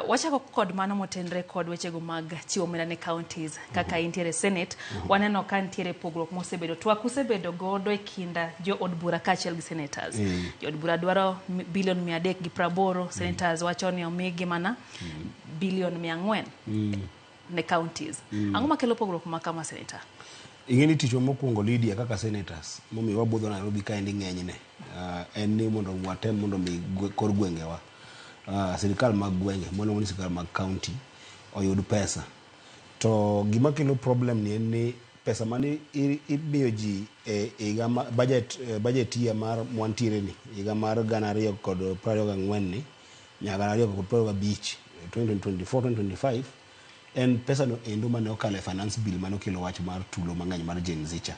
Wachako kod mano motenre kod wechego mag chiwo omenda ne counties kaka intiere Senate. Waneno ka nitiere pogruok mosebedo, twak usebedo godo e kind jo od bura kaachiel gi senators. Jo od bura dwaro bilion 380, senators wacho ni omigi mana bilion 400 ne counties. Ang'o makelo pogruok ma kama, senator? Ing'e ni tichwa mokwongo, Lydia, kaka senators, momiyo wabudho Nairobi kaendi ng'enyne, en ni mondo watem mondo mi kor gwengewa, sirikal mag gwenge mwaluongo ni sirikal mag county oyud pesa. To gima kelo problem ni en ni pesa mane imiyo ji e higa ma budget, budget year mar mwantiere ni, higa mar 2024 ni nyaka 2025, 2024 2025, en pesa no endo mane okalo e finance bill mane okelo wach mar tulo mang'eny mar Gen Z cha.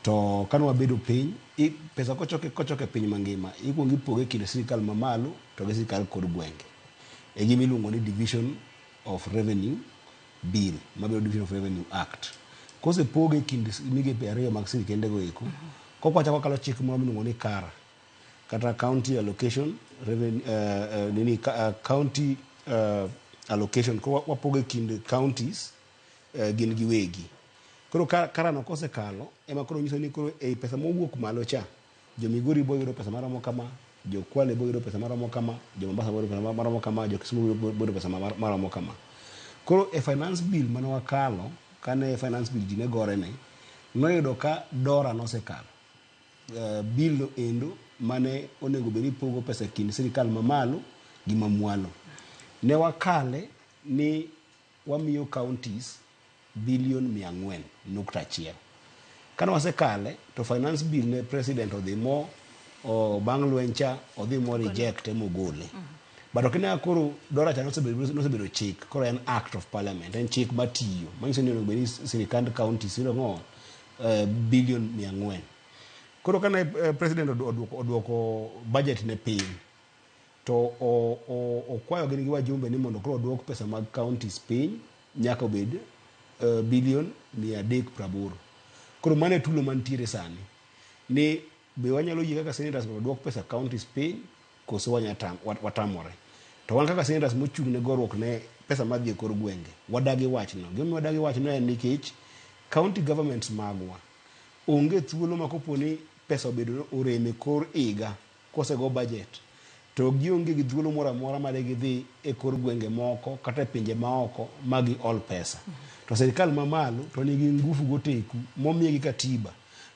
To kane wabedo piny, pesa kochok e piny mangima, ikuongo ipoge e kind sirikal mamalo to gi sirikal kor gwenge. E gima iluongo ni Division of Revenue Bill, mabedo Division of Revenue Act. Kosepoge e kind migepe ariyo mag sirikende go eko, koka wachako wakalo chik moro miluongo ni KARA, kata County Allocation Revenue, nini, County Allocation, koro wapogo e kind counties gin giwegi. Koro KARA no kosekalo, ema koro nyiso ni koro ei pesa mowuok malo cha, jo Migori bo yudo pesa maromo kama, jo Kwale bo yudo pesa maromo kama, jo Mombasa bo yudo pesa maromo kama, jo Kisumu bo yudo pesa maromo kama. Koro e finance bill mane wakalo, kane finance bill ji ne gore ne, noyudo ka DORA nosekalo. Bill no endo mane onego bed ni pogo pesa e kind sirikal mamalo gi mamwalo. Ne wakale ni wamiyo counties bilion 400.1. Kane wasekale to finance bill ne president odhi mo bang' lweny cha odhi mo reject mogole. But ok ine koro DORA cha nosebedo chik, koro en act of parliament, en chik matiyo manyiso ni onego bed ni sirikand counties yudo ng'o bilion 400. Koro kane president oduoko budget ne piny to okwayo gin gi wajumbe ni mondo koro oduok pesa mag counties piny nyaka obed bilion 380. Koro mano e tulo mantiere sani ni be wanyalo yie kaka senators mondo oduok pesa counties piny koso watamore. To wan kaka senators mochung' ne goruok ne pesa madhi e kor gwenge, wadagi wachno. Gimomiyo wadagi wachno en nikech county governments magwa onge thuolo ma kopo ni pesa obedo orem e kor higa kosego budget to gionge gi thuolo moro amora ma gidhi e kor gwenge moko kata e pinje maoko ma giol pesa. To sirikal mamalo to nigi ngufu goteku momiye gi katiba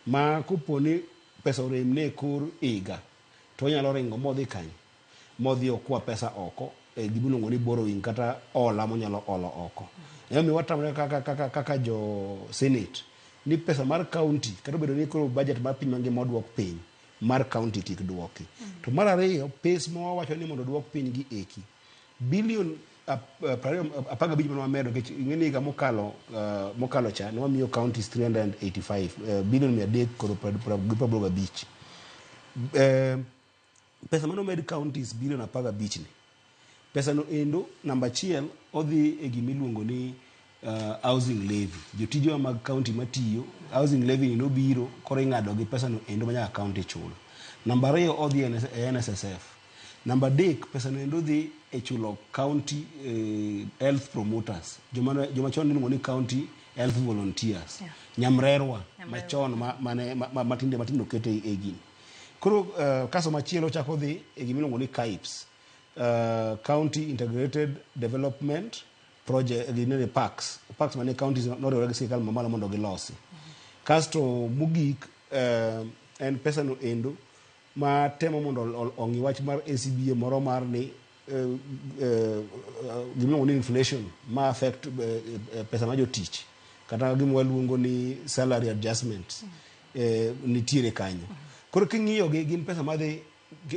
ma kopo ni pesa orem ne e kor higa to onyalo ringo modhi kanye? Modhi okwa pesa oko e gima iluongo ni borrowing kata hola monyalo olo oko. Emomiyo watamre kaka jo senate ni pesa mar county kata obedo ni koro budget mar piny mangima oduok piny, mar county kik duoki. To mar ariyo, pes ma wawacho ni mondo oduok piny gi eki, bilion 25 mane wamedo, nikech ing'e ni higa mokalo cha ne wamiyo counties 385, bilion 385. Pesa mane omed counties bilion 15 ni, pesa no endo namba achiel odhi e gima iluongo ni housing levy. Jotijewa mag county matiyo, housing levy ni nobiro koro ing'ado gi pesa no endo ma nyaka county chul. Namba ariyo odhi e NSSF. Namba adek, pesa no endo dhi e chulo county health promoters, joma chon iluongo ni county health volunteers. Nyamrerwa machon mane matinde okete e gini. Koro kaso machielo chako dhi e gima iluongo ni KAIPS, County Integrated Development Project, ginene parks, parks mane counties noriwore gi sirikal mamalo mondo gilosi. Kasto mogik en pesa no endo ma temo mondo ong'i wach mar ACBA moro mar ni gima iluongo ni inflation ma affect pesa ma jotich kata gima waluongo ni salary adjustments nitiere kanyo. Koro king'iyo gi gin pesa madhi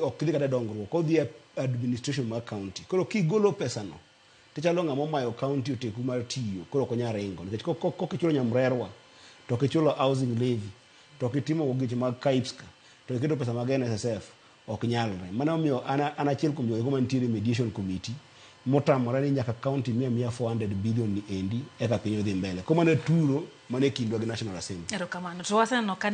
ok dhi kata dongruok, odhi e administration mar county. Koro kigolo pesa no tichalo ng'ama omayo county oteku mar tiyo, koro ok onyal ringo nikech kok ichulo nyamrerwa to ok ichulo housing levy to ok itimo weche mag KAIPS ka to iketo pesa mag NSSF, ok nyalre. Mano omiyo an achiel kuom jogo mantiere e mediation committee motamore ni nyaka county miya miya 400 billion ni endi eka piny odhi mbele. Koro mano e turo mane kindwa gi National Assembly. Erokamano. To waseneno ka